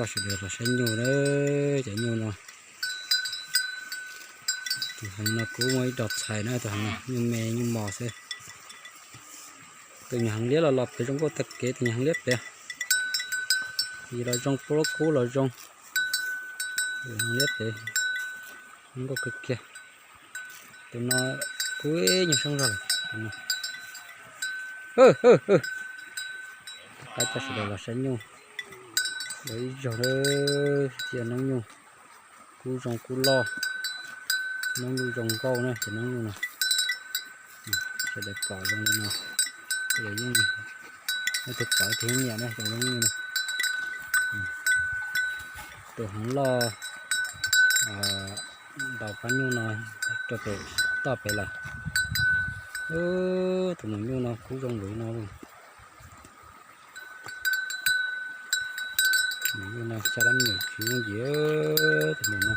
Sawv daws los saib nyuj na, cov nyuj no. Tus heev no kuj muaj ib dos txhais na, tus heev no nyuj me nyuj mos xwb. Tus nyuam heev liab los los pem zoo nkauj tag kev, tus nyuam heev liab pem. Yus los zoo, puab lub kub los zoo. Tus heev liab pem zoo nkauj kawg kiag. Tus no kuj ib nyuag soob zog lawm. Tus no, qab coj sawv daws los saib nyuj. Lawv ib zaug na, cia noob nyuj kub zoo kub loj, noob nyuj zoo nkauj na, ces noob nyuj no. Sawv daws pom zoo li no, yeej, leej twg pom leej twg yeej nyiam na cov noob nyuj no. Tus heev loj ntaus qab nyuj no rau pem toj pem lawm. Tus maum nyuj no kub zoo npaum li no. Maum nyuj no xya lab me nyuam tsis muaj ntsis, tus maum no.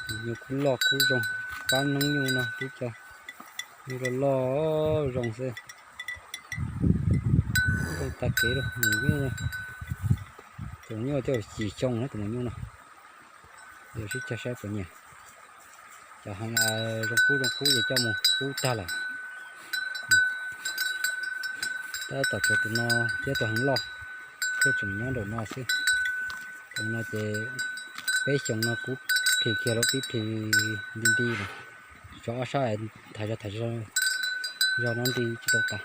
Maum nyuj kub loj kub zoo, pab noob nyuj no tib co. Nyuj loj loj zoo xwb. Zoo tag kev lawm maum nyuj. Tus maum nyuj twb yim xyoo na tus maum nyuj no. Yog sib cog saib puas nyiam. Cov heev zoo kub zoo kub ces coj mus kub tag lawm. Tab tom tshuav tus no thiab tus heev loj, kuj tseem nyob nraum no xwb. Tus no ces peb xyoos no kub plhis kiag lawm, pib plhis nti nti lawm. Tsis tso ob sab, thaiv zog thaiv zog no nti tsis tau tas.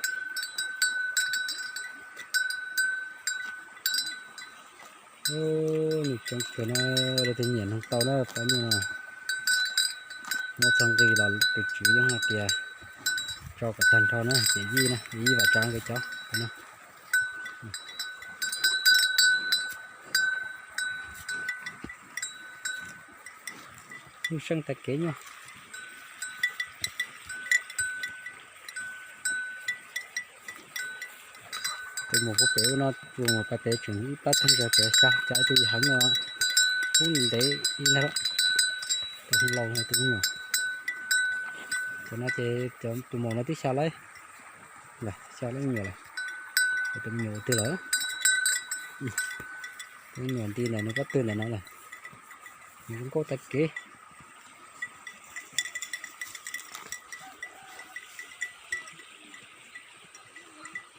Nws coob kawg no, leej twg nyiam nug tau na pab nyuj no. Muaj txog nqi los tus tswv yeej hais tias tso kom tag nrho na, ces yij na, yij vam tsav nkawd cov no. Nyuj seej tag kev nyuj. Tus maum kuv pem ub no, tus maum pem tseem ib pab theej zog tseem xya, cov tus heev no kub ntev ib ntag. Tus laus no tus me nyuam. Cov no ces tus maum no twb xya lawm, xya lawm me nyuam lawm. Tus me nyuam twg lawm? Tus me nyuam nti ntawm nws pob tw ntawm no lawm. Nws zoo nkauj tag kev.